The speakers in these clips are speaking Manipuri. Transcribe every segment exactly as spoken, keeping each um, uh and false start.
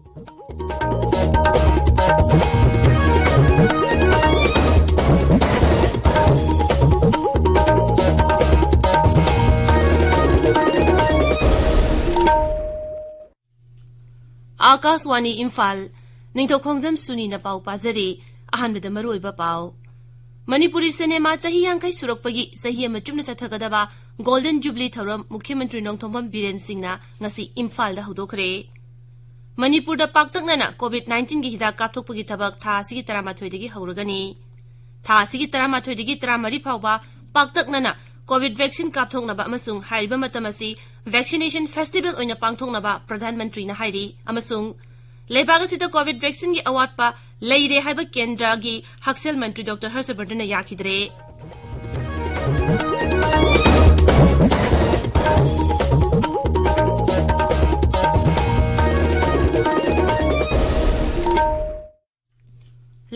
ꯑꯥꯀꯥꯁꯋꯥꯅꯤ ꯏꯝꯐꯥꯜ, ꯅꯤꯡꯊꯧꯈꯣꯡꯖꯝ ꯁꯨꯅꯤꯅ ꯄꯥꯎ ꯄꯥꯖꯔꯤ꯫ ꯑꯍꯥꯟꯕꯗ ꯃꯔꯨꯑꯣꯏꯕ ꯄꯥꯎ꯫ ꯃꯅꯤꯄꯨꯔꯤ ꯁꯤꯅꯦꯃꯥ ꯆꯍꯤ ꯌꯥꯡꯈꯩ ꯁꯨꯔꯛꯄꯒꯤ ꯆꯍꯤ ꯑꯃ ꯆꯨꯞꯅ ꯆꯠꯊꯒꯗꯕ ꯒꯣꯜꯗꯟ ꯖꯨꯕꯤꯂꯤ ꯊꯧꯔꯝ ꯃꯨꯈ꯭ꯌ ꯃꯟꯇ꯭ꯔꯤ ꯅꯣꯡꯊꯣꯝꯕꯝ ꯕꯤꯔꯦꯟ ꯁꯤꯡꯅ ꯉꯁꯤ ꯏꯝꯐꯥꯜꯗ ꯍꯧꯗꯣꯛꯈ꯭ꯔꯦ꯫ ꯃꯅꯤꯄꯨꯔꯗ ꯄꯥꯛꯇꯛꯅꯅ ꯀꯣꯚꯤꯗ ꯅꯥꯏꯟꯇꯤꯟꯒꯤ ꯍꯤꯗꯥꯛ ꯀꯥꯞꯊꯣꯛꯄꯒꯤ ꯊꯕꯛ ꯊꯥ ꯑꯁꯤꯒꯤ ꯇꯔꯥꯃꯥꯊꯣꯏꯗꯒꯤ ꯍꯧꯔꯒꯅꯤ꯫ ꯊꯥ ꯑꯁꯤꯒꯤ ꯇꯔꯥꯃꯥꯊꯣꯏꯗꯒꯤ ꯇꯔꯥꯃꯔꯤ ꯐꯥꯎꯕ ꯄꯥꯛꯇꯛꯅꯅ ꯀꯣꯚꯤꯗ ꯚꯦꯛꯁꯤꯟ ꯀꯥꯞꯊꯣꯛꯅꯕ ꯑꯃꯁꯨꯡ ꯍꯥꯏꯔꯤꯕ ꯃꯇꯝ ꯑꯁꯤ ꯚꯦꯛꯁꯤꯅꯦꯁꯟ ꯐꯦꯁꯇꯤꯚꯦꯜ ꯑꯣꯏꯅ ꯄꯥꯡꯊꯣꯛꯅꯕ ꯄ꯭ꯔꯙꯥꯟ ꯃꯟꯇ꯭ꯔꯤꯅ ꯍꯥꯏꯔꯤ꯫ ꯑꯃꯁꯨꯡ ꯂꯩꯕꯥꯛ ꯑꯁꯤꯗ ꯀꯣꯚꯤꯗ ꯚꯦꯛꯁꯤꯟꯒꯤ ꯑꯋꯥꯠꯄ ꯂꯩꯔꯦ ꯍꯥꯏꯕ ꯀꯦꯟꯗ꯭ꯔꯒꯤ ꯍꯛꯁꯦꯜ ꯃꯟꯇ꯭ꯔꯤ ꯗꯣꯛꯇꯔ ꯍꯔꯁ ꯕꯔꯙꯟꯅ ꯌꯥꯈꯤꯗ꯭ꯔꯦ꯫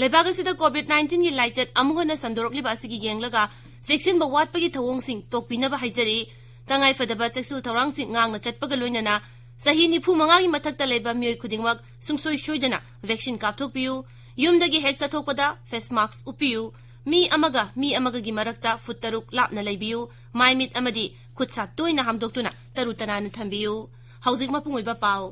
ꯂꯩꯕꯥꯛ ꯑꯁꯤꯗ ꯀꯣꯚꯤꯗ ꯅꯥꯏꯟꯇꯤꯟꯒꯤ ꯂꯥꯏꯆꯠ ꯑꯃꯨꯛ ꯍꯟꯅ ꯁꯟꯗꯣꯔꯛꯂꯤꯕ ꯑꯁꯤꯒꯤ ꯌꯦꯡꯂꯒ ꯆꯦꯛꯁꯤꯟꯕ ꯋꯥꯠꯄꯒꯤ ꯊꯧꯑꯣꯡꯁꯤꯡ ꯇꯣꯛꯄꯤꯅꯕ ꯍꯥꯏꯖꯔꯤ꯫ ꯇꯉꯥꯏꯐꯗꯕ ꯆꯦꯛꯁꯤꯜ ꯊꯧꯔꯥꯡꯁꯤꯡ ꯉꯥꯛꯅ ꯆꯠꯄꯒ ꯂꯣꯏꯅꯅ ꯆꯍꯤ ꯅꯤꯐꯨ ꯃꯉꯥꯒꯤ ꯃꯊꯛꯇ ꯂꯩꯕ ꯃꯤꯑꯣꯏ ꯈꯨꯗꯤꯡꯃꯛ ꯁꯨꯡꯁꯣꯏ ꯁꯣꯏꯗꯅ ꯚꯦꯛꯁꯤꯟ ꯀꯥꯞꯊꯣꯛꯄꯤꯌꯨ꯫ ꯌꯨꯝꯗꯒꯤ ꯍꯦꯛ ꯆꯠꯊꯣꯛꯄꯗ ꯐꯦꯁ ꯃꯥꯁꯛ ꯎꯞꯄꯤꯌꯨ꯫ ꯃꯤ ꯑꯃꯒ ꯃꯤ ꯑꯃꯒꯒꯤ ꯃꯔꯛꯇ ꯐꯨꯠ ꯇꯔꯨꯛ ꯂꯥꯞꯅ ꯂꯩꯕꯤꯌꯨ꯫ ꯃꯥꯏ ꯃꯤꯠ ꯑꯃꯗꯤ ꯈꯨꯠ ꯁꯥ ꯇꯣꯏꯅ ꯍꯥꯝꯗꯣꯛꯇꯨꯅ ꯇꯔꯨ ꯇꯅꯥꯟꯅ ꯊꯝꯕꯤꯌꯨ꯫ ꯍꯧꯖꯤꯛ ꯃꯄꯨꯡ ꯑꯣꯏꯕ ꯄꯥꯎ꯫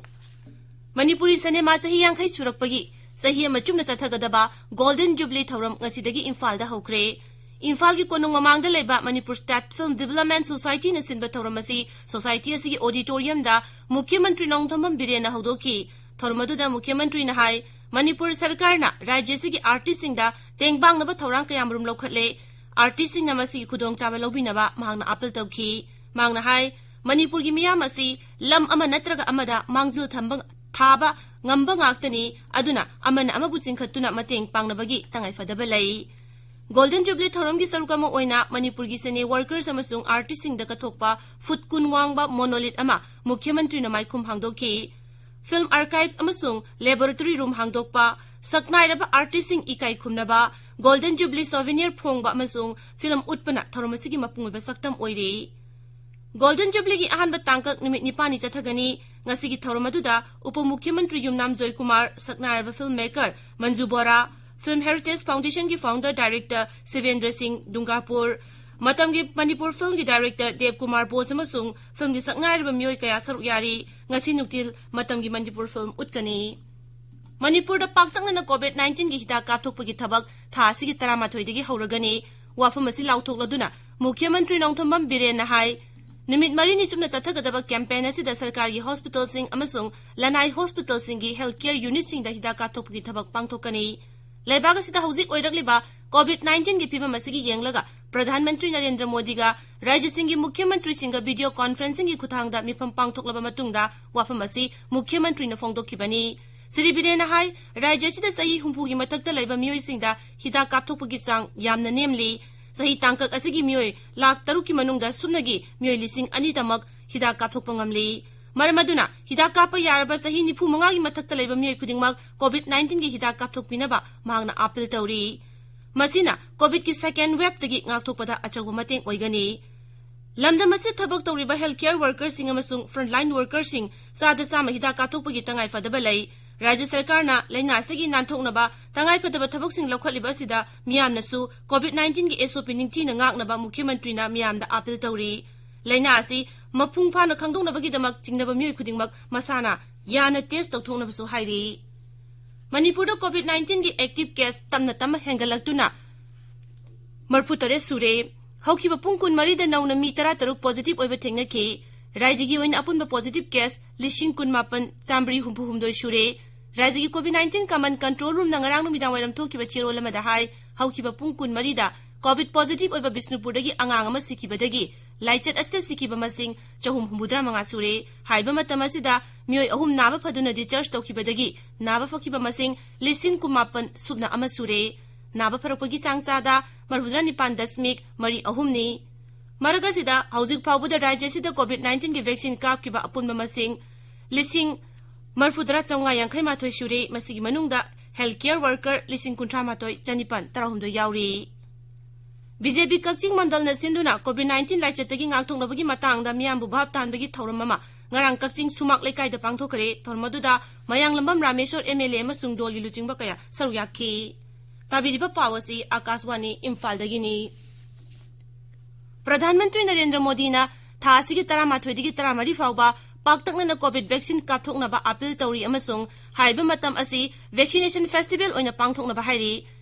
ꯃꯅꯤꯄꯨꯔꯤ ꯁꯤꯅꯦꯃꯥ ꯆꯍꯤ ꯌꯥꯡꯈꯩ ꯁꯨꯔꯛꯄꯒꯤ ꯆꯍꯤ ꯑꯃ ꯆꯨꯞꯅ ꯆꯠꯊꯒꯗꯕ ꯒꯣꯜꯗꯟ ꯖꯨꯕꯤꯂꯤ ꯊꯧꯔꯝ ꯉꯁꯤꯗꯒꯤ ꯏꯝꯐꯥꯜꯗ ꯍꯧꯈ꯭ꯔꯦ꯫ ꯏꯝꯐꯥꯜꯒꯤ ꯀꯣꯅꯨꯡ ꯃꯃꯥꯡꯗ ꯂꯩꯕ ꯃꯅꯤꯄꯨꯔ ꯁ꯭ꯇꯦꯠ ꯐꯤꯜꯝ ꯗꯤꯕꯦꯂꯞꯃꯦꯟ ꯁꯣꯁꯥꯏꯇꯤꯅ ꯁꯤꯟꯕ ꯊꯧꯔꯝ ꯑꯁꯤ ꯁꯣꯁꯥꯏꯇꯤ ꯑꯁꯤꯒꯤ ꯑꯣꯗꯤꯇꯣꯔꯤꯌꯝꯗ ꯃꯨꯈ꯭ꯌ ꯃꯟꯇ꯭ꯔꯤ ꯅꯣꯡꯊꯣꯝꯕꯝ ꯕꯤꯔꯦꯟꯅ ꯍꯧꯗꯣꯛꯈꯤ꯫ ꯊꯧꯔꯝ ꯑꯗꯨꯗ ꯃꯨꯈ꯭ꯌ ꯃꯟꯇ꯭ꯔꯤꯅ ꯍꯥꯏ, ꯃꯅꯤꯄꯨꯔ ꯁꯔꯀꯥꯔꯅ ꯔꯥꯖ꯭ꯌ ꯑꯁꯤꯒꯤ ꯑꯥꯔꯇꯤꯁꯁꯤꯡꯗ ꯇꯦꯡꯕꯥꯡꯅꯕ ꯊꯧꯔꯥꯡ ꯀꯌꯥꯃꯔꯨꯝ ꯂꯧꯈꯠꯂꯦ꯫ ꯑꯥꯔꯇꯤꯁꯁꯤꯡꯅ ꯃꯁꯤꯒꯤ ꯈꯨꯗꯣꯡꯆꯥꯕ ꯂꯧꯕꯤꯅꯕ ꯃꯍꯥꯛꯅ ꯑꯥꯄꯤꯜ ꯇꯧꯈꯤ꯫ ꯃꯍꯥꯛꯅ ꯍꯥꯏ, ꯃꯅꯤꯄꯨꯔꯒꯤ ꯃꯤꯌꯥꯝ ꯑꯁꯤ ꯂꯝ ꯑꯃ ꯅꯠꯇ꯭ꯔꯒ ꯑꯃꯗ ꯃꯥꯡꯖꯤꯜ ꯊꯝꯕ, ꯊꯥꯕ ꯉꯝꯕ ꯉꯥꯛꯇꯅꯤ, ꯑꯗꯨꯅ ꯑꯃꯅ ꯑꯃꯕꯨ ꯆꯤꯡꯈꯠꯇꯨꯅ ꯃꯇꯦꯡ ꯄꯥꯡꯅꯕꯒꯤ ꯇꯉꯥꯏꯐꯗꯕ ꯂꯩ꯫ ꯒꯣꯜꯗꯟ ꯖꯨꯕꯤꯂꯤ ꯊꯧꯔꯝꯒꯤ ꯁꯔꯨꯛ ꯑꯃ ꯑꯣꯏꯅ ꯃꯅꯤꯄꯨꯔꯒꯤ ꯁꯤꯅꯦ ꯋꯥꯔꯀꯔꯁ ꯑꯃꯁꯨꯡ ꯑꯥꯔꯇꯤꯁꯁꯤꯡꯗ ꯀꯠꯊꯣꯛꯄ ꯐꯨꯠ ꯀꯨꯟ ꯋꯥꯡꯕ ꯃꯣꯅꯣꯂꯤꯠ ꯑꯃ ꯃꯨꯈ꯭ꯌ ꯃꯟꯇ꯭ꯔꯤꯅ ꯃꯥꯏꯈꯨꯝ ꯍꯥꯡꯗꯣꯛꯈꯤ꯫ ꯐꯤꯜꯝ ꯑꯥꯔꯀꯥꯏꯚꯁ ꯑꯃꯁꯨꯡ ꯂꯦꯕꯣꯔꯦꯇꯣꯔꯤ ꯔꯨꯝ ꯍꯥꯡꯗꯣꯛꯄ, ꯁꯛꯅꯥꯏꯔꯕ ꯑꯥꯔꯇꯤꯁꯁꯤꯡ ꯏꯀꯥꯏ ꯈꯨꯝꯅꯕ, ꯒꯣꯜꯗꯟ ꯖꯨꯕꯤꯂꯤ ꯁꯣꯚꯦꯅꯤꯌꯔ ꯐꯣꯡꯕ ꯑꯃꯁꯨꯡ ꯐꯤꯜꯝ ꯎꯠꯄꯅ ꯊꯧꯔꯝ ꯑꯁꯤꯒꯤ ꯃꯄꯨꯡ ꯑꯣꯏꯕ ꯁꯛꯇꯝ ꯑꯣꯏꯔꯤ꯫ ꯒꯣꯜꯗꯟ ꯖꯨꯕꯤꯂꯤꯒꯤ ꯑꯍꯥꯟꯕ ꯇꯥꯡꯀꯛ ꯅꯨꯃꯤꯠ ꯅꯤꯄꯥꯟꯅꯤ ꯆꯠꯊꯒꯅꯤ꯫ ꯉꯁꯤꯒꯤ ꯊꯧꯔꯝ ꯑꯗꯨꯗ ꯎꯄ ꯃꯨꯈ꯭ꯌꯃꯟꯇ꯭ꯔꯤ ꯌꯨꯝꯅꯥꯝ ꯖꯣꯏꯀꯨꯃꯥꯔ, ꯁꯛꯅꯥꯏꯔꯕ ꯐꯤꯜꯝ ꯃꯦꯀꯔ ꯃꯟꯖꯨ ꯕꯣꯔꯥ, ꯐꯤꯜꯝ ꯍꯦꯔꯤꯇꯦꯖ ꯐꯥꯎꯟꯗꯦꯁꯟꯒꯤ ꯐꯥꯎꯟꯗꯔ ꯗꯥꯏꯔꯦꯛꯇꯔ ꯁꯤꯕꯦꯟꯗ꯭ꯔ ꯁꯤꯡ ꯗꯨꯡꯒꯥꯄꯨꯔ, ꯃꯇꯝꯒꯤ ꯃꯅꯤꯄꯨꯔ ꯐꯤꯜꯝꯒꯤ ꯗꯥꯏꯔꯦꯛꯇꯔ ꯗꯦꯕ ꯀꯨꯃꯥꯔ ꯕꯣꯁ ꯑꯃꯁꯨꯡ ꯐꯤꯜꯝꯒꯤ ꯁꯛꯅꯥꯏꯔꯕ ꯃꯤꯑꯣꯏ ꯀꯌꯥ ꯁꯔꯨꯛ ꯌꯥꯔꯤ꯫ ꯉꯁꯤ ꯅꯨꯡꯊꯤꯜ ꯃꯇꯝꯒꯤ ꯃꯅꯤꯄꯨꯔ ꯐꯤꯜꯝ ꯎꯠꯀꯅꯤ꯫ ꯃꯅꯤꯄꯨꯔꯗ ꯄꯥꯛꯇꯛꯅꯅ ꯀꯣꯚꯤꯗ ꯅꯥꯏꯟꯇꯤꯟꯒꯤ ꯍꯤꯗꯥꯛ ꯀꯥꯞꯊꯣꯛꯄꯒꯤ ꯊꯕꯛ ꯊꯥ ꯑꯁꯤꯒꯤ ꯇꯔꯥꯃꯥꯊꯣꯏꯗꯒꯤ ꯍꯧꯔꯒꯅꯤ꯫ ꯋꯥꯐꯝ ꯑꯁꯤ ꯂꯥꯎꯊꯣꯛꯂꯗꯨꯅ ꯃꯨꯈ꯭ꯌꯃꯟꯇ꯭ꯔꯤ ꯅꯣꯡꯊꯣꯝꯕꯝ ꯕꯤꯔꯦꯟꯅ ꯍꯥꯏ, ꯅꯨꯃꯤꯠ ꯃꯔꯤꯅꯤ ꯆꯨꯞꯅ ꯆꯠꯊꯒꯗꯕ ꯀꯦꯝꯄꯦꯟ ꯑꯁꯤꯗ ꯁꯔꯀꯥꯔꯒꯤ ꯍꯣꯁꯄꯤꯇꯥꯜꯁꯤꯡ ꯑꯃꯁꯨꯡ ꯂꯅꯥꯏ ꯍꯣꯁꯄꯤꯇꯥꯜꯁꯤꯡꯒꯤ ꯍꯦꯜꯊ ꯀꯦꯌꯔ ꯌꯨꯅꯤꯠꯁꯤꯡꯗ ꯍꯤꯗꯥꯛ ꯀꯥꯞꯊꯣꯛꯄꯒꯤ ꯊꯕꯛ ꯄꯥꯡꯊꯣꯛꯀꯅꯤ꯫ ꯂꯩꯕꯥꯛ ꯑꯁꯤꯗ ꯍꯧꯖꯤꯛ ꯑꯣꯏꯔꯛꯂꯤꯕ ꯀꯣꯚꯤꯗ ꯅꯥꯏꯟꯇꯤꯟꯒꯤ ꯐꯤꯕꯝ ꯑꯁꯤꯒꯤ ꯌꯦꯡꯂꯒ ꯄ꯭ꯔꯙꯥꯟ ꯃꯟꯇ꯭ꯔꯤ ꯅꯔꯦꯟꯗ꯭ꯔ ꯃꯣꯗꯤꯒ ꯔꯥꯖ꯭ꯌꯁꯤꯡꯒꯤ ꯃꯨꯈ꯭ꯌꯃꯟꯇ꯭ꯔꯤꯁꯤꯡꯒ ꯚꯤꯗꯤꯑꯣ ꯀꯣꯟꯐꯔꯦꯟꯁꯤꯡꯒꯤ ꯈꯨꯠꯊꯥꯡꯗ ꯃꯤꯐꯝ ꯄꯥꯡꯊꯣꯛꯂꯕ ꯃꯇꯨꯡꯗ ꯋꯥꯐꯝ ꯑꯁꯤ ꯃꯨꯈ꯭ꯌꯃꯟꯇ꯭ꯔꯤꯅ ꯐꯣꯡꯗꯣꯛꯈꯤꯕꯅꯤ꯫ ꯁ꯭ꯔꯤ ꯕꯤꯔꯦꯟꯅ ꯍꯥꯏ, ꯔꯥꯖ꯭ꯌ ꯑꯁꯤꯗ ꯆꯍꯤ ꯍꯨꯝꯐꯨꯒꯤ ꯃꯊꯛꯇ ꯂꯩꯕ ꯃꯤꯑꯣꯏꯁꯤꯡꯗ ꯍꯤꯗꯥꯛ ꯀꯥꯞꯊꯣꯛꯄꯒꯤ ꯆꯥꯡ ꯌꯥꯝꯅ ꯅꯦꯝꯂꯤ꯫ ꯆꯍꯤ ꯇꯥꯡꯀꯛ ꯑꯁꯤꯒꯤ ꯃꯤꯑꯣꯏ ꯂꯥꯈ ꯇꯔꯨꯛꯀꯤ ꯃꯅꯨꯡꯗ ꯁꯨꯞꯅꯒꯤ ꯃꯤꯑꯣꯏ ꯂꯤꯁꯤꯡ ꯑꯅꯤꯗꯃꯛ ꯍꯤꯗꯥꯛ ꯀꯥꯞꯊꯣꯛꯄ ꯉꯝꯂꯤ꯫ ꯃꯔꯝ ꯑꯗꯨꯅ ꯍꯤꯗꯥꯛ ꯀꯥꯞꯄ ꯌꯥꯔꯕ ꯆꯍꯤ ꯅꯤꯐꯨ ꯃꯉꯥꯒꯤ ꯃꯊꯛꯇ ꯂꯩꯕ ꯃꯤꯑꯣꯏ ꯈꯨꯗꯤꯡꯃꯛ ꯀꯣꯚꯤꯗ ꯅꯥꯏꯟꯇꯤꯟꯒꯤ ꯍꯤꯗꯥꯛ ꯀꯥꯞꯊꯣꯛꯄꯤꯅꯕ ꯃꯍꯥꯛꯅ ꯑꯥꯄꯤꯜ ꯇꯧꯔꯤ꯫ ꯃꯁꯤꯅ ꯀꯣꯚꯤꯗꯀꯤ ꯁꯦꯀꯦꯟ ꯋꯦꯕꯇꯒꯤ ꯉꯥꯛꯊꯣꯛꯄꯗ ꯑꯆꯧꯕ ꯃꯇꯦꯡ ꯑꯣꯏꯒꯅꯤ꯫ ꯂꯝꯗꯝ ꯑꯁꯤꯗ ꯊꯕꯛ ꯇꯧꯔꯤꯕ ꯍꯦꯜꯊ ꯀꯦꯌꯔ ꯋꯥꯔꯀꯔꯁꯤꯡ ꯑꯃꯁꯨꯡ ꯐ꯭ꯔꯟꯠꯂꯥꯏꯟ ꯋꯥꯔꯀꯔꯁꯤꯡ ꯆꯥꯗ ꯆꯥꯝꯃ ꯍꯤꯗꯥꯛ ꯀꯥꯞꯊꯣꯛꯄꯒꯤ ꯇꯉꯥꯏ ꯐꯗꯕ ꯂꯩ꯫ ꯔꯥꯖ꯭ꯌ ꯁꯔꯀꯥꯔꯅ ꯂꯥꯏꯅꯥ ꯑꯁꯤꯒꯤ ꯅꯥꯟꯊꯣꯛꯅꯕ ꯇꯉꯥꯏ ꯐꯗꯕ ꯊꯕꯛꯁꯤꯡ ꯂꯧꯈꯠꯂꯤꯕ ꯑꯁꯤꯗ ꯃꯤꯌꯥꯝꯅꯁꯨ ꯀꯣꯚꯤꯗ ꯅꯥꯏꯟꯇꯤꯟꯒꯤ ꯑꯦꯁ ꯑꯣ ꯄꯤ ꯅꯤꯡꯊꯤꯅ ꯉꯥꯛꯅꯕ ꯃꯨꯈ꯭ꯌꯃꯟꯇ꯭ꯔꯤꯅ ꯃꯤꯌꯥꯝꯗ ꯑꯥꯄꯤꯜ ꯇꯧꯔꯤ꯫ ꯂꯥꯏꯅꯥ ꯑꯁꯤ ꯃꯄꯨꯡ ꯐꯥꯅ ꯈꯪꯗꯣꯛꯅꯕꯒꯤꯗꯃꯛ ꯆꯤꯡꯅꯕ ꯃꯤꯑꯣꯏ ꯈꯨꯗꯤꯡꯃꯛ ꯃꯁꯥꯅ ꯌꯥꯅ ꯇꯦꯁ ꯇꯧꯊꯣꯛꯅꯕꯁꯨ ꯍꯥꯏꯔꯤ꯫ ꯃꯅꯤꯄꯨꯔꯗ ꯀꯣꯚꯤꯗ ꯅꯥꯏꯟꯇꯤꯟꯒꯤ ꯑꯦꯛꯇꯤꯚ ꯀꯦꯁ ꯇꯞꯅ ꯇꯞꯅ ꯍꯦꯟꯒꯠꯂꯛꯇꯨꯅ ꯃꯔꯤꯐꯨꯇꯔꯦꯠ ꯁꯨꯔꯦ꯫ ꯍꯧꯈꯤꯕ ꯄꯨꯡ ꯀꯨꯟꯃꯔꯤꯗ ꯅꯧꯅ ꯃꯤ ꯇꯔꯥꯇꯔꯨꯛ ꯄꯣꯖꯤꯇꯤꯚ ꯑꯣꯏꯕ ꯊꯦꯡꯅꯈꯤ꯫ ꯔꯥꯖ꯭ꯌꯒꯤ ꯑꯣꯏꯅ ꯑꯄꯨꯟꯕ ꯄꯣꯖꯤꯇꯤꯚ ꯀꯦꯁ ꯂꯤꯁꯤꯡ ꯀꯨꯟꯃꯥꯄꯟ ꯆꯥꯃꯔꯤ ꯍꯨꯝꯐꯨꯍꯨꯝꯗꯣꯏ ꯁꯨꯔꯦ꯫ ꯔꯥꯖ꯭ꯌꯒꯤ ꯀꯣꯚꯤꯗ ꯅꯥꯏꯟꯇꯤꯟ ꯀꯃꯟ ꯀꯟꯇ꯭ꯔꯣꯜ ꯔꯨꯝꯅ ꯉꯔꯥꯡ ꯅꯨꯃꯤꯗꯥꯡ ꯋꯥꯏꯔꯝ ꯊꯣꯛꯈꯤꯕ ꯆꯦꯔꯣꯜ ꯑꯃꯗ ꯍꯥꯏ, ꯍꯧꯈꯤꯕ ꯄꯨꯡ ꯀꯨꯟꯃꯔꯤꯗ ꯀꯣꯚꯤꯗ ꯄꯣꯖꯤꯇꯤꯚ ꯑꯣꯏꯕ ꯕꯤꯁꯅꯨꯄꯨꯔꯗꯒꯤ ꯑꯉꯥꯡ ꯑꯃ ꯁꯤꯈꯤꯕꯗꯒꯤ ꯂꯥꯏꯆꯠ ꯑꯁꯤꯗ ꯁꯤꯈꯤꯕ ꯃꯁꯤꯡ ꯆꯍꯨꯝ ꯍꯨꯝꯐꯨꯇꯔꯥ ꯃꯉꯥ ꯁꯨꯔꯦ꯫ ꯍꯥꯏꯔꯤꯕ ꯃꯇꯝ ꯑꯁꯤꯗ ꯃꯤꯑꯣꯏ ꯑꯍꯨꯝ ꯅꯥꯕ ꯐꯗꯨꯅ ꯗꯤꯁꯆꯥꯔꯖ ꯇꯧꯈꯤꯕꯗꯒꯤ ꯅꯥꯕ ꯐꯈꯤꯕ ꯃꯁꯤꯡ ꯂꯤꯁꯤꯡ ꯀꯨꯟꯃꯥꯄꯟ ꯁꯨꯞꯅ ꯑꯃ ꯁꯨꯔꯦ꯫ ꯅꯥꯕ ꯐꯔꯛꯄꯒꯤ ꯆꯥꯡ ꯆꯥꯗ ꯃꯔꯤꯐꯨꯇꯔꯥ ꯅꯤꯄꯥꯟ ꯗꯁꯃꯤꯛ ꯃꯔꯤ ꯑꯍꯨꯝꯅꯤ꯫ ꯃꯔꯛ ꯑꯁꯤꯗ ꯍꯧꯖꯤꯛ ꯐꯥꯎꯕꯗ ꯔꯥꯖ꯭ꯌ ꯑꯁꯤꯗ ꯀꯣꯚꯤꯗ ꯅꯥꯏꯟꯇꯤꯟꯒꯤ ꯚꯦꯛꯁꯤꯟ ꯀꯥꯞꯈꯤꯕ ꯑꯄꯨꯟꯕ ꯃꯁꯤꯡ ꯂꯤꯁꯤꯡ ꯃꯔꯤꯐꯨꯇꯔꯥ ꯆꯥꯝꯃꯉꯥ ꯌꯥꯡꯈꯩ ꯃꯥꯊꯣꯏ ꯁꯨꯔꯦ꯫ ꯃꯁꯤꯒꯤ ꯃꯅꯨꯡꯗ ꯍꯦꯜꯊ ꯀꯦꯌꯔ ꯋꯥꯔꯀꯔ ꯂꯤꯁꯤꯡ ꯀꯨꯟꯊ꯭ꯔꯥ ꯃꯥꯊꯣꯏ ꯆꯅꯤꯄꯥꯟ ꯇꯔꯥꯍꯨꯝꯗꯣꯏ ꯌꯥꯎꯔꯤ꯫ ꯕꯤ ꯖꯦ ꯄꯤ ꯀꯛꯆꯤꯡ ꯃꯟꯗꯜꯅ ꯁꯤꯟꯗꯨꯅ ꯀꯣꯚꯤꯗ ꯅꯥꯏꯟꯇꯤꯟ ꯂꯥꯏꯆꯠꯇꯒꯤ ꯉꯥꯛꯊꯣꯛꯅꯕꯒꯤ ꯃꯇꯥꯡꯗ ꯃꯤꯌꯥꯝꯕꯨ ꯚꯥꯞ ꯇꯥꯍꯟꯕꯒꯤ ꯊꯧꯔꯝ ꯑꯃ ꯉꯔꯥꯡ ꯀꯛꯆꯤꯡ ꯁꯨꯃꯥꯛ ꯂꯩꯀꯥꯏꯗ ꯄꯥꯡꯊꯣꯛꯈ꯭ꯔꯦ꯫ ꯊꯧꯔꯝ ꯑꯗꯨꯗ ꯃꯌꯥꯡꯂꯝꯕꯝ ꯔꯥꯃꯦꯁꯣꯔ MLA ꯑꯃꯁꯨꯡ ꯗꯣꯜꯒꯤ ꯂꯨꯆꯤꯡꯕ ꯀꯌꯥ ꯁꯔꯨꯛ ꯌꯥꯈꯤ꯫ ꯇꯥꯕꯤꯔꯤꯕ ꯄꯥꯎ ꯑꯁꯤ ꯑꯀꯥꯁꯕꯥꯅꯤ ꯏꯝꯐꯥꯜꯗꯒꯤꯅꯤ꯫ ꯄ꯭ꯔꯙꯥꯟ ꯃꯟꯇ꯭ꯔꯤ ꯅꯔꯦꯟꯗ꯭ꯔ ꯃꯣꯗꯤꯅ ꯊꯥ ꯑꯁꯤꯒꯤ ꯇꯔꯥꯃꯥꯊꯣꯏꯗꯒꯤ ꯇꯔꯥꯃꯔꯤ ꯐꯥꯎꯕ ꯄꯥꯛꯇꯛꯅꯅ COVID vaccine ꯀꯥꯞꯊꯣꯛꯅꯕ ꯑꯥꯄꯤꯜ ꯇꯧꯔꯤ ꯑꯃꯁꯨꯡ ꯍꯥꯏꯔꯤꯕ ꯃꯇꯝ ꯑꯁꯤ vaccination festival ꯑꯣꯏꯅ ꯄꯥꯡꯊꯣꯛꯅꯕ ꯍꯥꯏꯔꯤ꯫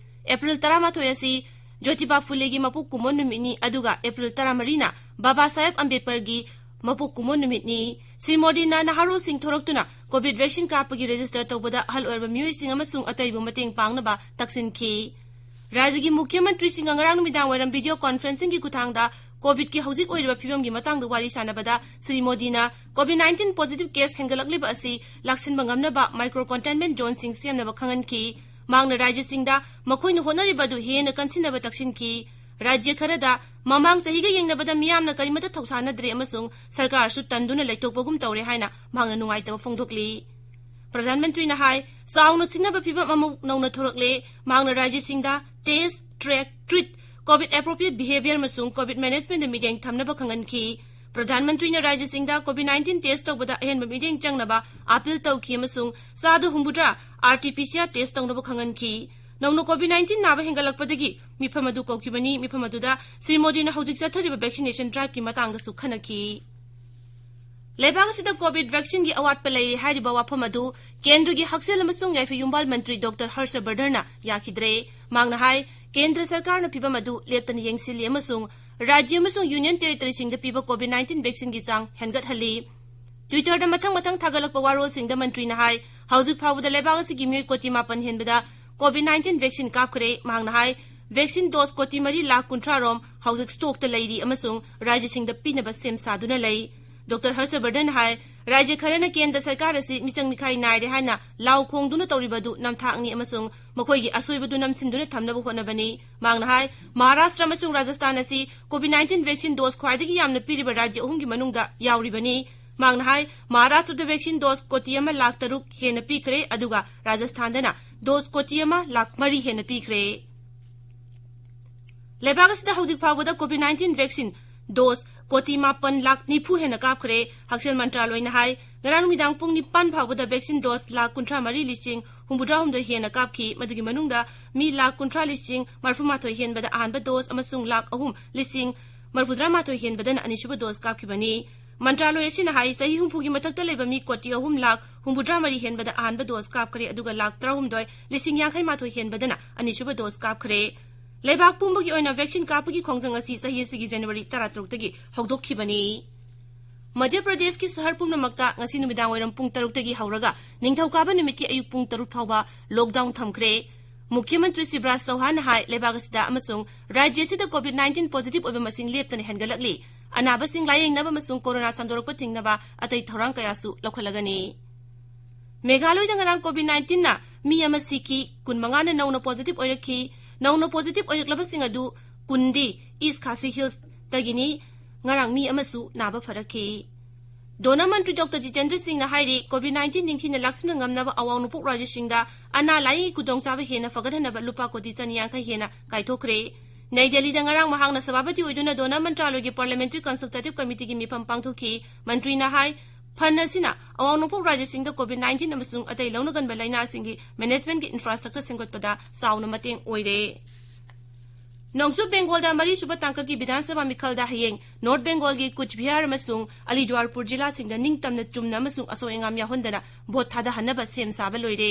ꯑꯦꯄ꯭ꯔꯤꯜ ꯇꯔꯥꯃꯥꯊꯣꯏ ꯑꯁꯤ ꯖꯣꯇꯤꯕꯥ ꯐꯨꯂꯦꯒꯤ ꯃꯄꯣꯛ ꯀꯨꯝꯑꯣꯟ ꯅꯨꯃꯤꯠꯅꯤ, ꯑꯗꯨꯒ ꯑꯦꯄ꯭ꯔꯤꯜ ꯇꯔꯥꯃꯔꯤꯅ ꯕꯥꯕꯥ ꯁꯥꯍꯦꯕ ꯑꯝꯕꯦꯗꯀꯔꯒꯤ ꯃꯄꯣꯛ ꯀꯨꯝꯑꯣꯟ ꯅꯨꯃꯤꯠꯅꯤ꯫ ꯁ꯭ꯔꯤ ꯃꯣꯗꯤꯅ ꯅꯍꯥꯔꯣꯜꯁꯤꯡ ꯊꯣꯔꯛꯇꯨꯅ COVID vaccine ꯀꯥꯞꯄꯒꯤ register ꯇꯧꯕꯗ ꯑꯍꯜ ꯑꯣꯏꯔꯕ ꯃꯤꯑꯣꯏꯁꯤꯡ ꯑꯃꯁꯨꯡ ꯑꯇꯩꯕꯨ ꯃꯇꯦꯡ ꯄꯥꯡꯅꯕ ꯇꯛꯁꯤꯟꯈꯤ꯫ ꯔꯥꯖ꯭ꯌꯒꯤ ꯃꯨꯈ꯭ꯌ ꯃꯟꯇ꯭ꯔꯤꯁꯤꯡꯒ ꯉꯔꯥꯡ ꯅꯨꯃꯤꯗꯥꯡ ꯋꯥꯏꯔꯝ video conferencingꯒꯤ ꯈꯨꯠꯊꯥꯡꯗ COVIDꯀꯤ ꯍꯧꯖꯤꯛ ꯑꯣꯏꯔꯤꯕ ꯐꯤꯕꯝꯒꯤ ꯃꯇꯥꯡꯗ ꯋꯥꯔꯤ ꯁꯥꯟꯅꯕꯗ ꯁ꯭ꯔꯤ ꯃꯣꯗꯤꯅ COVID nineteen positive case ꯍꯦꯟꯒꯠꯂꯛꯂꯤꯕ ꯑꯁꯤ ꯂꯥꯛꯁꯤꯟꯕ ꯉꯝꯅꯕ micro containment zoneꯁꯤꯡ ꯁꯦꯝꯅꯕ ꯈꯪꯍꯟꯈꯤ꯫ ꯃꯍꯥꯛꯅ ꯔꯥꯖ꯭ꯌꯁꯤꯡꯗ ꯃꯈꯣꯏꯅ ꯍꯣꯠꯅꯔꯤꯕ ꯑꯗꯨ ꯍꯦꯟꯅ ꯀꯟꯁꯤꯟꯅꯕ ꯇꯛꯁꯤꯟꯈꯤ꯫ ꯔꯥꯖ꯭ꯌ ꯈꯔꯗ ꯃꯃꯥꯡ ꯆꯍꯤꯒ ꯌꯦꯡꯅꯕꯗ ꯃꯤꯌꯥꯝꯅ ꯀꯔꯤꯃꯠꯇ ꯊꯧꯁꯥꯅꯗ꯭ꯔꯦ ꯑꯃꯁꯨꯡ ꯁꯔꯀꯥꯔꯁꯨ ꯇꯟꯗꯨꯅ ꯂꯩꯊꯣꯛꯄꯒꯨꯝ ꯇꯧꯔꯦ ꯍꯥꯏꯅ ꯃꯍꯥꯛꯅ ꯅꯨꯡꯉꯥꯏꯇꯕ ꯐꯣꯡꯗꯣꯛꯂꯤ꯫ ꯄ꯭ꯔꯙꯥꯟ ꯃꯟꯇ꯭ꯔꯤꯅ ꯍꯥꯏ, ꯆꯥꯎꯅ ꯆꯤꯡꯅꯕ ꯐꯤꯚꯝ ꯑꯃꯨꯛ ꯅꯧꯅ ꯊꯣꯔꯛꯂꯦ꯫ ꯃꯍꯥꯛꯅ ꯔꯥꯖ꯭ꯌꯁꯤꯡꯗ test, track, treat, COVID appropriate behavior ꯑꯃꯁꯨꯡ COVID managementꯗ ꯃꯤꯠꯌꯦꯡ ꯊꯝꯅꯕ ꯈꯪꯍꯟꯈꯤ꯫ ꯄ꯭ꯔꯙꯥꯟ ꯃꯟꯇ꯭ꯔꯤꯅ ꯔꯥꯖ꯭ꯌꯁꯤꯡꯗ COVID nineteen test ꯇꯧꯕꯗ ꯑꯍꯦꯟꯕ ꯃꯤꯠꯌꯦꯡ ꯆꯪꯅꯕ ꯑꯥꯄꯤꯜ ꯇꯧꯈꯤ ꯑꯃꯁꯨꯡ ꯆꯥꯗ ꯍꯨꯝꯐꯨꯇꯔꯥ RT-PCR test ꯇꯧꯅꯕ ꯈꯪꯍꯟꯈꯤ꯫ ꯅꯧꯅ COVID nineteen ꯅꯥꯕ ꯍꯦꯟꯒꯠꯂꯛꯄꯗꯒꯤ ꯃꯤꯐꯝ ꯑꯗꯨ ꯀꯧꯈꯤꯕꯅꯤ꯫ ꯃꯤꯐꯝ ꯑꯗꯨꯗ ꯁ꯭ꯔꯤ ꯃꯣꯗꯤꯅ ꯍꯧꯖꯤꯛ ꯆꯠꯊꯔꯤꯕ vaccination driveꯀꯤ ꯃꯇꯥꯡꯗꯁꯨ ꯈꯟꯅꯈꯤ꯫ ꯂꯩꯕꯥꯛ ꯑꯁꯤꯗ COVID vaccineꯒꯤ ꯑꯋꯥꯠꯄ ꯂꯩꯔꯤ ꯍꯥꯏꯔꯤꯕ ꯋꯥꯐꯝ ꯑꯗꯨ ꯀꯦꯟꯗ꯭ꯔꯒꯤ ꯍꯛꯁꯦꯜ ꯑꯃꯁꯨꯡ ꯌꯥꯏꯐ ꯌꯨꯝꯕꯥꯜ ꯃꯟꯇ꯭ꯔꯤ ꯗꯣꯛꯇꯔ ꯍꯔꯁ ꯕꯔꯙꯟꯅ ꯌꯥꯈꯤꯗ꯭ꯔꯦ꯫ ꯃꯍꯥꯛꯅ ꯍꯥꯏ, ꯀꯦꯟꯗ꯭ꯔ ꯁꯔꯀꯥꯔꯅ ꯐꯤꯚꯝ ꯑꯗꯨ ꯂꯦꯞꯇꯅ ꯌꯦꯡꯁꯤꯜꯂꯤ ꯑꯃꯁꯨꯡ ꯔꯥꯖ꯭ꯌ ꯑꯃꯁꯨꯡ ꯌꯨꯅꯤꯌꯟ ꯇꯦꯔꯤꯇꯣꯔꯤꯁꯤꯡꯗ ꯄꯤꯕ COVID nineteen vaccineꯒꯤ ꯆꯥꯡ ꯍꯦꯟꯒꯠꯍꯜꯂꯤ꯫ Twitterꯗ ꯃꯊꯪ ꯃꯊꯪ ꯊꯥꯒꯠꯂꯛꯄ ꯋꯥꯔꯣꯜꯁꯤꯡꯗ ꯃꯟꯇ꯭ꯔꯤꯅ ꯍꯥꯏ, ꯍꯧꯖꯤꯛ ꯐꯥꯎꯕꯗ ꯂꯩꯕꯥꯛ ꯑꯁꯤꯒꯤ ꯃꯤꯑꯣꯏ ꯀꯣꯇꯤ ꯃꯥꯄꯟ ꯍꯦꯟꯕꯗ COVID nineteen vaccine ꯀꯥꯞꯈ꯭ꯔꯦ꯫ ꯃꯍꯥꯛꯅ ꯍꯥꯏ, vaccine dose ꯀꯣꯇꯤ ꯃꯔꯤ ꯂꯥꯈ ꯀꯨꯟꯊ꯭ꯔꯥ ꯔꯣꯝ ꯍꯧꯖꯤꯛ stockꯇ ꯂꯩꯔꯤ ꯑꯃꯁꯨꯡ ꯔꯥꯖ꯭ꯌꯁꯤꯡꯗ ꯄꯤꯅꯕ ꯁꯦꯝ ꯁꯥꯗꯨꯅ ꯂꯩ꯫ ꯗꯣꯛꯇꯔ ꯍꯔꯁ ꯕꯔꯙꯟꯅ ꯍꯥꯏ, ꯔꯥꯖ꯭ꯌ ꯈꯔꯅ ꯀꯦꯟꯗ꯭ꯔ ꯁꯔꯀꯥꯔ ꯑꯁꯤ ꯃꯤꯆꯪ ꯃꯤꯈꯥꯏ ꯅꯥꯏꯔꯦ ꯍꯥꯏꯅ ꯂꯥꯎ ꯈꯣꯡꯗꯨꯅ ꯇꯧꯔꯤꯕ ꯑꯗꯨ ꯅꯝꯊꯥꯛꯅꯤ ꯑꯃꯁꯨꯡ ꯃꯈꯣꯏꯒꯤ ꯑꯁꯣꯏꯕꯗꯨ ꯅꯝꯁꯤꯟꯗꯨꯅ ꯊꯝꯅꯕ ꯍꯣꯠꯅꯕꯅꯤ꯫ ꯃꯍꯥꯛꯅ ꯍꯥꯏ, ꯃꯍꯥꯔꯥꯁꯇ꯭ꯔ ꯑꯃꯁꯨꯡ ꯔꯥꯖꯁꯊꯥꯟ ꯑꯁꯤ COVID nineteen vaccine dose ꯈ꯭ꯋꯥꯏꯗꯒꯤ ꯌꯥꯝꯅ ꯄꯤꯔꯤꯕ ꯔꯥꯖ꯭ꯌ ꯑꯍꯨꯝꯒꯤ ꯃꯅꯨꯡꯗ ꯌꯥꯎꯔꯤꯕꯅꯤ꯫ ꯃꯍꯥꯛꯅ ꯍꯥꯏ, ꯃꯍꯥꯔꯥꯁꯇ꯭ꯔꯗ vaccine dose ꯀꯣꯇꯤ ꯑꯃ ꯂꯥꯈ ꯇꯔꯨꯛ ꯍꯦꯟꯅ ꯄꯤꯈ꯭ꯔꯦ, ꯑꯗꯨꯒ ꯔꯥꯖꯁꯊꯥꯟꯗꯅ dose ꯀꯣꯇꯤ ꯑꯃ ꯂꯥꯈ ꯃꯔꯤ ꯍꯦꯟꯅ ꯄꯤꯈ꯭ꯔꯦ꯫ ꯂꯩꯕꯥꯛ ꯑꯁꯤꯗ ꯍꯧꯖꯤꯛ ꯐꯥꯎꯕꯗ COVID nineteen vaccine ꯗꯣꯁ ꯀꯣꯇꯤ ꯃꯥꯄꯟ ꯂꯥꯈ ꯅꯤꯐꯨ ꯍꯦꯟꯅ ꯀꯥꯞꯈ꯭ꯔꯦ꯫ ꯍꯛꯁꯦꯜ ꯃꯟꯇ꯭ꯔꯥꯂꯣꯏꯅ ꯍꯥꯏ, ꯉꯔꯥꯡ ꯅꯨꯃꯤꯗꯥꯡ ꯄꯨꯡ ꯅꯤꯄꯥꯟ ꯐꯥꯎꯕꯗ ꯚꯦꯛꯁꯤꯟ ꯗꯣꯁ ꯂꯥꯈ ꯀꯨꯟꯊ꯭ꯔꯥ ꯃꯔꯤ ꯂꯤꯁꯤꯡ ꯍꯨꯝꯐꯨꯇꯔꯥꯍꯨꯝꯗꯣꯏ ꯍꯦꯟꯅ ꯀꯥꯞꯈꯤ꯫ ꯃꯗꯨꯒꯤ ꯃꯅꯨꯡꯗ ꯃꯤ ꯂꯥꯈ ꯀꯨꯟꯊ꯭ꯔꯥ ꯂꯤꯁꯤꯡ ꯃꯔꯐꯨꯃꯥꯊꯣꯏ ꯍꯦꯟꯕꯗ ꯑꯍꯥꯟꯕ ꯗꯣꯁ ꯑꯃꯁꯨꯡ ꯂꯥꯈ ꯑꯍꯨꯝ ꯂꯤꯁꯤꯡ ꯃꯔꯐꯨꯇꯔꯥꯃꯥꯊꯣꯏ ꯍꯦꯟꯕꯗꯅ ꯑꯅꯤꯁꯨꯕ ꯗꯣꯁ ꯀꯥꯞꯈꯤꯕꯅꯤ꯫ ꯃꯟꯇ꯭ꯔꯥꯂꯣꯏ ꯑꯁꯤꯅ ꯍꯥꯏ, ꯆꯍꯤ ꯍꯨꯝꯐꯨꯒꯤ ꯃꯊꯛꯇ ꯂꯩꯕ ꯃꯤ ꯀꯣꯇꯤ ꯑꯍꯨꯝ ꯂꯥꯈ ꯍꯨꯝꯐꯨꯇꯔꯥꯃꯔꯤ ꯍꯦꯟꯕꯗ ꯑꯍꯥꯟꯕ ꯗꯣꯁ ꯀꯥꯞꯈ꯭ꯔꯦ, ꯑꯗꯨꯒ ꯂꯥꯈ ꯇꯔꯥꯍꯨꯝꯗꯣꯏ ꯂꯤꯁꯤꯡ ꯌꯥꯡꯈꯩ ꯃꯥꯊꯣꯏ ꯍꯦꯟꯕꯗꯅ ꯑꯅꯤꯁꯨꯕ ꯗꯣꯁ ꯀꯥꯞꯈ꯭ꯔꯦ꯫ ꯂꯩꯕꯥꯛ ꯄꯨꯝꯕꯒꯤ ꯑꯣꯏꯅ ꯚꯦꯛꯁꯤꯟ ꯀꯥꯞꯄꯒꯤ ꯈꯣꯡꯖꯪ ꯑꯁꯤ ꯆꯍꯤ ꯑꯁꯤꯒꯤ ꯖꯅꯋꯥꯔꯤ ꯇꯔꯥꯇꯔꯨꯛꯇꯒꯤ ꯍꯧꯗꯣꯛꯈꯤꯕꯅꯤ꯫ ꯃꯙ꯭ꯌ ꯄ꯭ꯔꯗꯦꯁꯀꯤ ꯁꯍꯔ ꯄꯨꯝꯅꯃꯛꯇ ꯉꯁꯤ ꯅꯨꯃꯤꯗꯥꯡ ꯋꯥꯏꯔꯝ ꯄꯨꯡ ꯇꯔꯨꯛꯇꯒꯤ ꯍꯧꯔꯒ ꯅꯤꯡꯊꯧꯀꯥꯕ ꯅꯨꯃꯤꯠꯀꯤ ꯑꯌꯨꯛ ꯄꯨꯡ ꯇꯔꯨꯛ ꯐꯥꯎꯕ ꯂꯣꯛꯗꯥꯎꯟ ꯊꯝꯈ꯭ꯔꯦ꯫ ꯃꯨꯈ꯭ꯌ ꯃꯟꯇ꯭ꯔꯤ ꯁꯤꯕꯔꯥꯖ ꯆꯧꯍꯥꯟꯅ ꯍꯥꯏ, ꯂꯩꯕꯥꯛ ꯑꯁꯤꯗ ꯑꯃꯁꯨꯡ ꯔꯥꯖ꯭ꯌ ꯑꯁꯤꯗ ꯀꯣꯚꯤꯗ ꯅꯥꯏꯟꯇꯤꯟ ꯄꯣꯖꯤꯇꯤꯚ ꯑꯣꯏꯕ ꯃꯁꯤꯡ ꯂꯦꯞꯇꯅ ꯍꯦꯟꯒꯠꯂꯛꯂꯤ꯫ ꯑꯅꯥꯕꯁꯤꯡ ꯂꯥꯌꯦꯡꯅꯕ ꯑꯃꯁꯨꯡ ꯀꯣꯔꯣꯅꯥ ꯁꯟꯗꯣꯔꯛꯄ ꯊꯤꯡꯅꯕ ꯑꯇꯩ ꯊꯧꯔꯥꯡ ꯀꯌꯥꯁꯨ ꯂꯧꯈꯠꯂꯒꯅꯤ꯫ ꯃꯦꯘꯥꯂꯣꯏꯗ ꯉꯔꯥꯡ ꯀꯣꯚꯤꯗ ꯅꯥꯏꯟꯇꯤꯟꯅ ꯃꯤ ꯑꯃ ꯁꯤꯈꯤ, ꯀꯨꯟꯃꯉꯥꯅ ꯅꯧꯅ ꯄꯣꯖꯤꯇꯤꯚ ꯑꯣꯏꯔꯛꯈꯤ꯫ ꯅꯧꯅ ꯄꯣꯖꯤꯇꯤꯚ ꯑꯣꯏꯔꯛꯂꯕꯁꯤꯡ ꯑꯗꯨ ꯀꯨꯟꯗꯤ ꯏꯁ ꯈꯥꯁꯤ ꯍꯤꯜꯁꯇꯒꯤꯅꯤ꯫ ꯉꯔꯥꯡ ꯃꯤ ꯑꯃꯁꯨ ꯅꯥꯕ ꯐꯔꯛꯈꯤ꯫ ꯗꯣꯅꯔ ꯃꯟꯇ꯭ꯔꯤ ꯗꯣꯛꯇꯔ ꯖꯤꯇꯦꯟꯗ꯭ꯔ ꯁꯤꯡꯅ ꯍꯥꯏꯔꯤ, ꯀꯣꯚꯤꯗ ꯅꯥꯏꯟꯇꯤꯟ ꯅꯤꯡꯊꯤꯅ ꯂꯥꯛꯁꯤꯟꯕ ꯉꯝꯅꯕ ꯑꯋꯥꯡ ꯅꯣꯡꯄꯣꯛ ꯔꯥꯖ꯭ꯌꯁꯤꯡꯗ ꯑꯅꯥ ꯂꯥꯌꯦꯡꯒꯤ ꯈꯨꯗꯣꯡꯆꯥꯕ ꯍꯦꯟꯅ ꯐꯒꯠꯍꯟꯅꯕ ꯂꯨꯄꯥ ꯀꯣꯇꯤ ꯆꯅꯤ ꯌꯥꯡꯈꯩ ꯍꯦꯟꯅ ꯀꯥꯏꯊꯣꯛꯈ꯭ꯔꯦ꯫ ꯅꯩ ꯗꯦꯜꯂꯤꯗ ꯉꯔꯥꯡ ꯃꯍꯥꯛꯅ ꯁꯚꯥꯄꯇꯤ ꯑꯣꯏꯗꯨꯅ ꯗꯣꯅꯔ ꯃꯟꯇ꯭ꯔꯥꯂꯣꯏꯒꯤ ꯄꯥꯔꯂꯤꯌꯥꯃꯦꯟꯇꯔꯤ ꯀꯟꯁꯜꯇꯦꯇꯤꯚ ꯀꯃꯤꯇꯤꯒꯤ ꯃꯤꯐꯝ ꯄꯥꯡꯊꯣꯛꯈꯤ꯫ ꯃꯟꯇ꯭ꯔꯤꯅ ꯍꯥꯏ, ꯐꯟꯗ ꯑꯁꯤꯅ ꯑꯋꯥꯡ ꯅꯣꯡꯄꯣꯛ ꯔꯥꯖ꯭ꯌꯁꯤꯡꯗ ꯀꯣꯚꯤꯗ ꯅꯥꯏꯟꯇꯤꯟ ꯑꯃꯁꯨꯡ ꯑꯇꯩ ꯂꯧꯅꯒꯟꯕ ꯂꯥꯏꯅꯥꯁꯤꯡꯒꯤ ꯃꯦꯅꯦꯖꯃꯦꯟꯠꯀꯤ ꯏꯟꯐ꯭ꯔꯥꯁ꯭ꯇ꯭ꯔꯛꯆꯔ ꯁꯦꯝꯒꯠꯄꯗ ꯆꯥꯎꯅ ꯃꯇꯦꯡ ꯑꯣꯏꯔꯦ꯫ ꯅꯣꯡꯆꯨꯞ ꯕꯦꯡꯒꯣꯜꯗ ꯃꯔꯤꯁꯨꯕ ꯇꯥꯡꯀꯛꯀꯤ ꯕꯤꯙꯥꯟ ꯁꯚꯥ ꯃꯤꯈꯜꯗ ꯍꯌꯦꯡ ꯅꯣꯔꯠ ꯕꯦꯡꯒꯣꯜꯒꯤ ꯀꯨꯆ ꯕꯤꯍꯥꯔ ꯑꯃꯁꯨꯡ ꯑꯂꯤꯗ꯭ꯋꯥꯔꯄꯨꯔ ꯖꯤꯂꯥꯁꯤꯡꯗ ꯅꯤꯡꯇꯝꯅ ꯆꯨꯝꯅ ꯑꯃꯁꯨꯡ ꯑꯁꯣꯏ ꯑꯉꯥꯝ ꯌꯥꯎꯍꯟꯗꯅ ꯚꯣꯠ ꯊꯥꯗꯍꯟꯅꯕ ꯁꯦꯝ ꯁꯥꯕ ꯂꯣꯏꯔꯦ꯫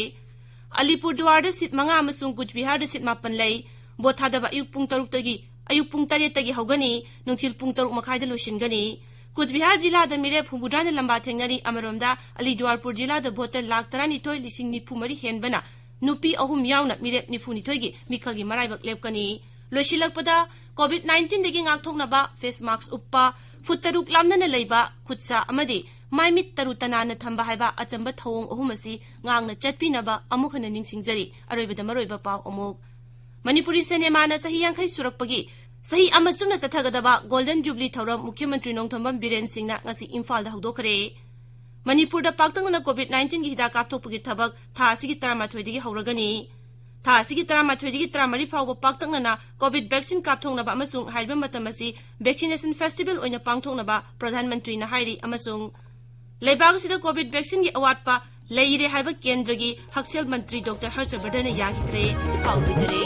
ꯑꯂꯤꯄꯨꯔꯗꯨꯋꯥꯔꯗ ꯁꯤꯠ ꯃꯉꯥ ꯑꯃꯁꯨꯡ ꯀꯨꯆ ꯕꯤꯍꯥꯔꯗ ꯁꯤꯠ ꯃꯥꯄꯟ ꯂꯩ꯫ ꯚꯣꯠ ꯊꯥꯗꯕ ꯑꯌꯨꯛ ꯄꯨꯡ ꯇꯔꯨꯛꯇꯒꯤ, ꯑꯌꯨꯛ ꯄꯨꯡ ꯇꯔꯦꯠꯇꯒꯤ ꯍꯧꯒꯅꯤ, ꯅꯨꯡꯊꯤꯜ ꯄꯨꯡ ꯇꯔꯨꯛ ꯃꯈꯥꯏꯗ ꯂꯣꯏꯁꯤꯟꯒꯅꯤ꯫ ꯀꯨꯆ ꯕꯤꯍꯥꯔ ꯖꯤꯂꯥꯗ ꯃꯤꯔꯦꯞ ꯍꯨꯝꯐꯨꯇꯔꯥꯅ ꯂꯝꯕꯥ ꯊꯦꯡꯅꯔꯤ꯫ ꯑꯃꯔꯣꯝꯗ, ꯑꯂꯤꯗꯨꯋꯥꯔꯄꯨꯔ ꯖꯤꯂꯥꯗ ꯚꯣꯇꯔ ꯂꯥꯈ ꯇꯔꯥꯅꯤꯊꯣꯏ ꯂꯤꯁꯤꯡ ꯅꯤꯐꯨ ꯃꯔꯤ ꯍꯦꯟꯕꯅ ꯅꯨꯄꯤ ꯑꯍꯨꯝ ꯌꯥꯎꯅ ꯃꯤꯔꯦꯞ ꯅꯤꯐꯨꯅꯤꯊꯣꯏꯒꯤ ꯃꯤꯈꯜꯒꯤ ꯃꯔꯥꯏꯕꯛ ꯂꯦꯞꯀꯅꯤ꯫ ꯂꯣꯏꯁꯤꯜꯂꯛꯄꯗ, ꯀꯣꯚꯤꯗ ꯅꯥꯏꯟꯇꯤꯟꯗꯒꯤ ꯉꯥꯛꯊꯣꯛꯅꯕ ꯐꯦꯁ ꯃꯥꯛꯁ ꯎꯞꯄ, ꯐꯨꯠ ꯇꯔꯨꯛ ꯂꯥꯞꯅꯅ ꯂꯩꯕ, ꯈꯨꯠꯁꯥ ꯑꯃꯗꯤ ꯃꯥꯏꯃꯤꯠ ꯇꯔꯨ ꯇꯅꯥꯟꯅ ꯊꯝꯕ ꯍꯥꯏꯕ ꯑꯆꯝꯕ ꯊꯧꯑꯣꯡ ꯑꯍꯨꯝ ꯑꯁꯤ ꯉꯥꯛꯅ ꯆꯠꯄꯤꯅꯕ ꯑꯃꯨꯛ ꯍꯟꯅ ꯅꯤꯡꯁꯤꯡꯖꯔꯤ꯫ ꯑꯔꯣꯏꯕꯗ ꯃꯔꯨꯑꯣꯏꯕ ꯄꯥꯎ ꯑꯃꯨꯛ꯫ ꯃꯅꯤꯄꯨꯔꯤ ꯁꯤꯅꯦꯃꯥꯅ ꯆꯍꯤ ꯌꯥꯡꯈꯩ ꯁꯨꯔꯛꯄꯒꯤ ꯆꯍꯤ ꯑꯃ ꯆꯨꯞꯅ ꯆꯠꯊꯒꯗꯕ ꯒꯣꯜꯗꯟ ꯖꯨꯕꯤꯂꯤ ꯊꯧꯔꯝ ꯃꯨꯈ꯭ꯌ ꯃꯟꯇ꯭ꯔꯤ ꯅꯣꯡꯊꯣꯝꯕꯝ ꯕꯤꯔꯦꯟ ꯁꯤꯡꯅ ꯉꯁꯤ ꯏꯝꯐꯥꯜꯗ ꯍꯧꯗꯣꯛꯈ꯭ꯔꯦ꯫ ꯃꯅꯤꯄꯨꯔꯗ ꯄꯥꯛꯇꯛꯅꯅ ꯀꯣꯚꯤꯗ ꯅꯥꯏꯟꯇꯤꯟꯒꯤ ꯍꯤꯗꯥꯛ ꯀꯥꯞꯊꯣꯛꯄꯒꯤ ꯊꯕꯛ ꯊꯥ ꯑꯁꯤꯒꯤ ꯇꯔꯥꯃꯥꯊꯣꯏꯗꯒꯤ ꯍꯧꯔꯒꯅꯤ꯫ ꯊꯥ ꯑꯁꯤꯒꯤ ꯇꯔꯥꯃꯥꯊꯣꯏꯗꯒꯤ ꯇꯔꯥꯃꯔꯤ ꯐꯥꯎꯕ ꯄꯥꯛꯇꯛꯅꯅ COVID vaccine ꯀꯥꯞꯊꯣꯛꯅꯕ ꯑꯃꯁꯨꯡ ꯍꯥꯏꯔꯤꯕ ꯃꯇꯝ ꯑꯁꯤ vaccination festival ꯑꯣꯏꯅ ꯄꯥꯡꯊꯣꯛꯅꯕ ꯄ꯭ꯔꯙꯥꯟ ꯃꯟꯇ꯭ꯔꯤꯅ ꯍꯥꯏꯔꯤ꯫ ꯑꯃꯁꯨꯡ ꯂꯩꯕꯥꯛ ꯑꯁꯤꯗ COVID vaccine ꯒꯤ ꯑꯋꯥꯠꯄ ꯂꯩꯔꯦ ꯍꯥꯏꯕ ꯀꯦꯟꯗ꯭ꯔꯒꯤ ꯍꯛꯁꯦꯜ ꯃꯟꯇ꯭ꯔꯤ ꯗꯣꯛꯇꯔ ꯍꯔꯁ ꯕꯔꯙꯟꯅ ꯌꯥꯈꯤꯗ꯭ꯔꯦ꯫ ꯄꯥꯎ ꯄꯤꯖꯔꯤ꯫